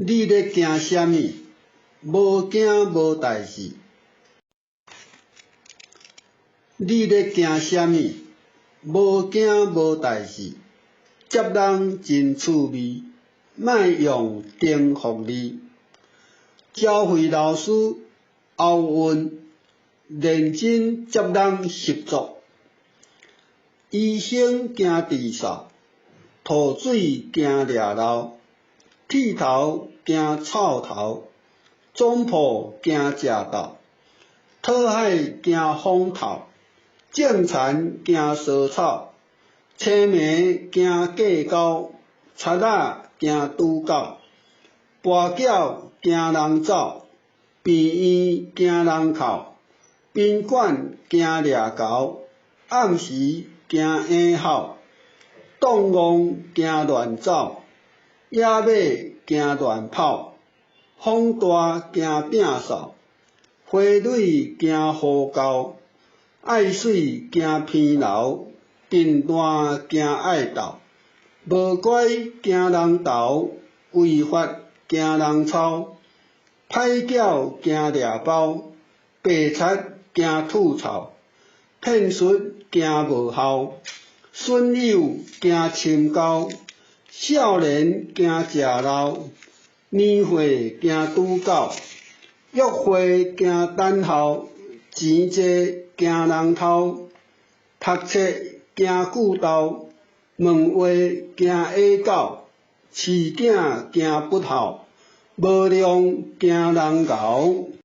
你咧驚啥物？無驚無代誌。你咧驚啥物？無驚無代誌。接人真趣味，莫用重複字。繳費老師押韻，認真接人習作。醫生驚治嗽，吐水驚掠漏，剃頭驚臭頭，總鋪驚食豆，討海驚風透，種田驚衰草，清明驚過溝，賊仔驚拄狗，跋筊驚人走，病院驚人哭，賓館驚掠猴，暗時驚嬰吼，擋戇驚亂走，野馬驚亂跑，風大驚摒掃，花蕊驚雨厚，愛媠驚鼻流，貧惰驚愛鬥，無乖驚人投，違法驚人抄，歹筊驚掠包，白賊驚吐臭，騙術驚無效，損友驚深交，少年驚食老，年歲驚拄到，約會驚等候，錢濟驚人偷，讀冊驚久斗，問話驚野狗，飼囝驚不孝，無量驚人熬。